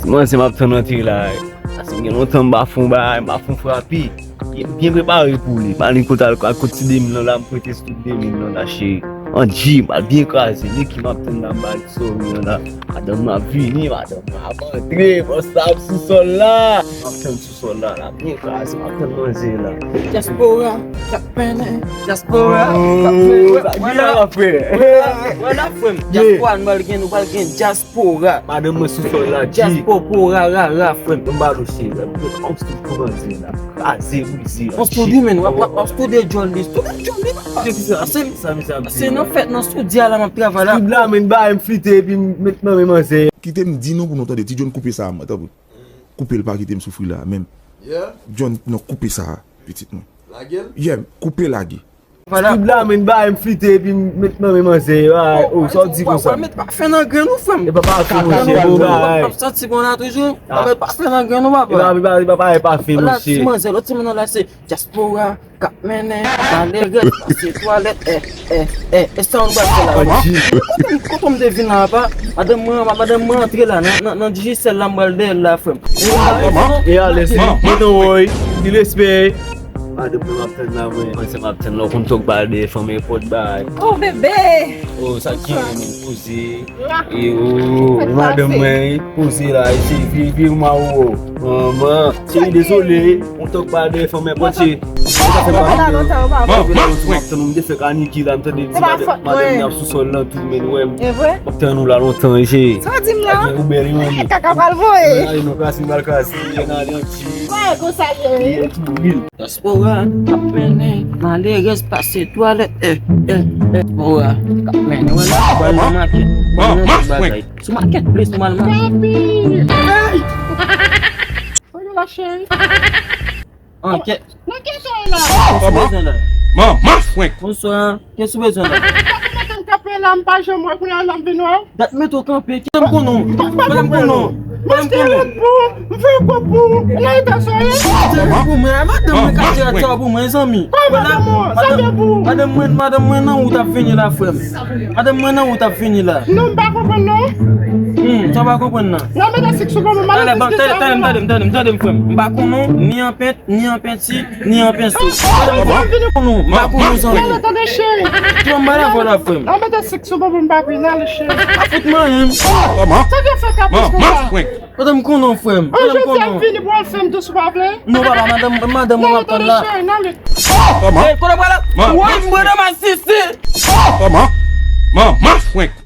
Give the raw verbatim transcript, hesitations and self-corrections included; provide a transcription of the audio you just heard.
Manzè m ap tann antre la. Paske gen lontan m pa fè yon bagay, m pa fè yon frape. M byen prepare pou li. M ale kot al, al kot ti de mil lan la, m prete sou tout de mil lan la, cheri. An G, m al byen kraze. Niki m ap tann la, m ba li sòri lan la. Madanm mwen ap vini, madanm mwen ap antre. Bòs la ap sou sòl la. M ap tann sou sòl la, la byen kraze. M ap tann manzè la. Dyaspora k ap mennen. Dyaspora k ap mennen. Wè la, wè la, frè m. Dyaspora, nou pral gen, nou pral gen dyaspora. Madanm mwen sou sòl la, G. Dyaspora, ra, ra, frè m. M ba nou cheri, frè m. Yon stil pou manzè la. Kraze, brize la. On studi, men, w ap, w ap, w ap studi djòl li. Studi djòl li, papa. Ki sa? Se, sa, sa, se nan fèt, nan studi a la, m ap travay la. Studi la, men, ba m flite, epi m met nan men manzè. Kite m di nou pou nou tande. Ti John, koupe sa, mwen, tanpri. Koupe l, pa kite m soufri la, menm. Yeah. John, non, koupe sa, pitit mwen. Lage l? Yeah, koupe, lage. Voilà. Studi la, men, ba m flite, epi m met nan men manzè. Ah, oh, sa w di konsa? Ou pa met pafen nan grenn ou, frè m. E pa pafen, monchè, bon bagay. W ap santi bon la toujou. W ap met pafen nan grenn ou, papa. E pa, e pa, e pa, e pa pafen, monchè. Ti manzè, lòt ti moun nan la, se dyaspora k ap mennen, malerèz pase twalèt, eh, eh, eh, e sa nou pral fè la, papa? Kote m, kote m te vin la, papa? Madanm mwen, madanm mwen antre la, nan, nan, nan Digicel la, m pral dèyè l la, frè m. E alèz, mwen, mwen, mwen, ti respè. Madanm mwen, m ap tann la, mwen. Mwen, se m ap tann la, w konn tok ba de fanm enpòt bay. Oh, bebe! Oh, sa k gen, men, poze. E, oh, e madanm mwen, poze la, e se vye, vye mawo. Manman, cheri, dezole, on tok ba de fanm enpòt, cheri. Sa fè m pa vin. M te fè kaniki la, m tande di madanm, madanm li ap sou sòl lan tou, men wè m. M ap tann ou la lontan, cheri. Sa w di m la? Ou bèl, wi. Kaka pral voye. N ale, non, krasin, pral krasin. N ale, yon ti. Wè, konsa l ye, wi. Dyaspora k ap mennen, malerèz pase twalèt, eh, eh, eh. Dyaspora k ap mennen, wè la, pral nan makèt, pral nan tout bagay. Sou makèt plis, nòmalman. Hey! Kote la, cheri? An, kè. Nan kè sa la? Kòman? Manman fwenk. Bonswa. Kiyès ou bezwen la? Sa pou mete m kanpe la, m pa janm wè, kounye a la m vin wè w. Dat mete w kanpe, kite m konnen w. Kite m konnen w. Kite m konnen w. M fè kòb pou ou. Nan eta sa ye. Kite m pou mwen. Madanm mwen ka jere sa pou mwen, zanmi. Kòman madanm ou? Sa fè pou ou? Madanm mwen, madanm mwen nan wout ap vini la, frè m. Madanm mwen nan wout ap vini la. Non, m pa konprann non. Hmm, sa w pa konprann nan? Nan mete sik sou kò mwen, madanm. Tande, tande, tande, tande, tande, tande, frè m. M pa konnen w, ni an pent, ni an penti, ni an penso. Tande m konnen w, m pa konnen w, zanmi. Tande, tande, cheri. Tande m ba la vwa la, frè m. Nan mete sik sou kò mwen, m pa vin ale, cheri. Pa fout mwen menm. Sa k fè kapris konsa? Tande m konnen w, frè m. Tande m konnen w. Jodi a vini pou al fè m dous, ou pa vle? Non, papa, madanm, madanm mwen ap tann la. Nan mete, cheri, nan mete. Kote w pral la? Woy, m pran nan masisi. Manman fwenk.